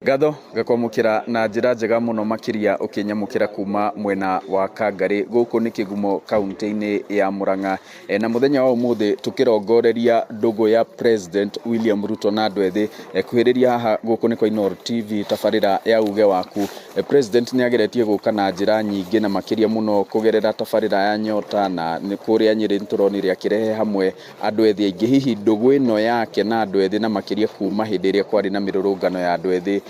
Ngatho ngakwamũkĩra na njĩra njega mũno makĩria ũkĩnyamũkĩra kuma mwena wa Kangarĩ. Gũkũ nĩ Kĩgumo kaũntĩ-inĩ ya Mũrang'a. Na mũthenya wa ũmũthĩ tũkĩrongoreria ndũgũ ya President William Ruto na andũ ethĩ. Kuhĩrĩria haha gũkũ nĩ kwa Inooro TV tabarĩra ya uge waku. President nĩ ageretie gũka na njĩra nyingĩ na makĩria mũno kũgerera tabarĩra ya Nyota na kũrĩa Nyĩrĩ nĩ tũronire akĩrehe hamwe andũ ethĩ aingĩ. Hihi ndũgũ ĩno yake na andũ ethĩ na makĩria kuma hĩndĩ ĩrĩa kwarĩ na mĩrũrũngano ya andũ ethĩ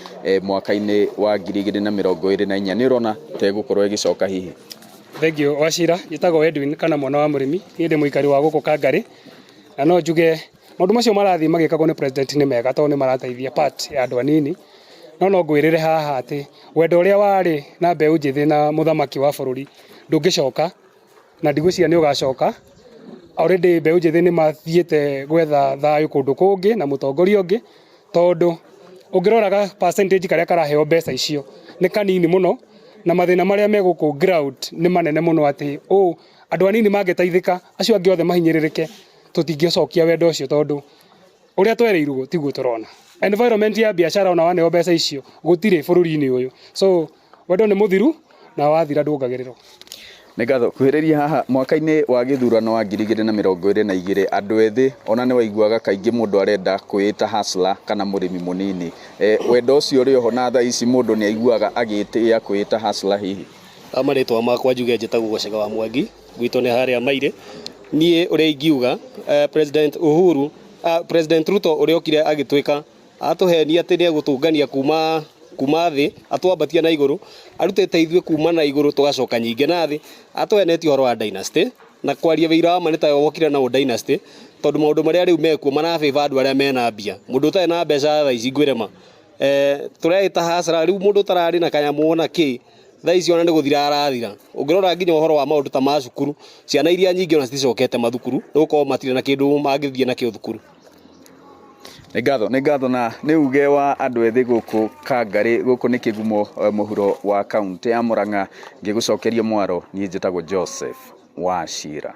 mwaka-inĩ wa 2024 nĩ ũrona ta ĩgũkorwo ĩgĩcoka hihi? Thengiũ Wachira, njĩtagwo Edwin kana mwana wa mũrĩmi, niĩ ndĩ mũikari wa gũkũ Kangarĩ, na no njuge maũndũ macio marathiĩ magĩkagwo nĩ president nĩ mega tondũ nĩ marateithia part ya andũ anini, no no ngwĩrĩre haha atĩ wendo ũrĩa warĩ na mbeũ njĩthĩ na mũthamaki wa bũrũri ndũngĩcoka, na ndigwĩciria nĩ ũgacoka. Already mbeũ njĩthĩ nĩ mathiĩte gwetha thayũ kũndũ kũngĩ na mũtongoria ũngĩ, tondũ ũngĩrora ga percentage karĩa karaheo mbeca icio nĩ kanini mũno, na mathĩna marĩa me gũkũ ground nĩ manene mũno atĩ ũũ andũ anini mangĩteithĩka acio angĩ othe mahinyĩrĩrĩke, tũtingĩcokia wendo ũcio tondũ ũrĩa twerĩirwo tiguo tũrona. Environment ya biacara ona waneo mbeca icio gũtirĩ bũrũri-inĩ ũyũ, so wendo nĩ mũthiru na wathira nduongagĩrĩrwo. Nĩ ngatho. Kuhĩrĩria haha mwaka-inĩ wa gĩthurano wa 2022 andũ ethĩ ona nĩ waiguaga kaingĩ mũndũ arenda kwĩĩta hustler kana mũrĩmi mũnini. Wendo ũcio ũrĩ oho na thaa ici mũndũ nĩ aiguaga agĩtĩĩa kwĩĩta hustler hihi? Marĩtwa makwa njuge njĩtagwo Gacega wa Mwangi, gwitũ nĩ harĩa Mairĩ. Niĩ ũrĩa ingiuga President Uhuru, President Ruto ũrĩa okire agĩtuĩka atũhenia atĩ nĩ egũtũngania kuma kuma thĩ atwambatie na igũrũ, arutĩte ithuĩ kuma na igũrũ tũgacoka nyingĩ na thĩ, atũhenetie ũhoro wa dynasty na kwaria wĩira wa ma nĩ ta wokire na dynasty tondũ maũndũ marĩa rĩu mekuo marabĩba andũ arĩa mena mbia. Mũndũ ũtarĩ na mbeca thaa ici ngwĩre ma tũreĩta hustler rĩu mũndũ ũtararĩ na kanyamũ ona kĩ thaa ici ona nĩ gũthira arathira. Ũngĩrora nginya ũhoro wa maũndũ ta ma cukuru, ciana iria nyingĩ ona citicokete mathukuru nĩ gũkorwo matirĩ na kĩndũ mangĩthiĩ nakĩo thukuru. Nĩ ngatho, nĩ ngatho na nĩ uge wa andũ ethĩ gũkũ Kangarĩ, gũkũ nĩ Kĩgumo mũhuro wa kaũntĩ ya Mũrang'a, ngĩgũcokeria mwaro, niĩ njĩtagwo Joseph Wachira.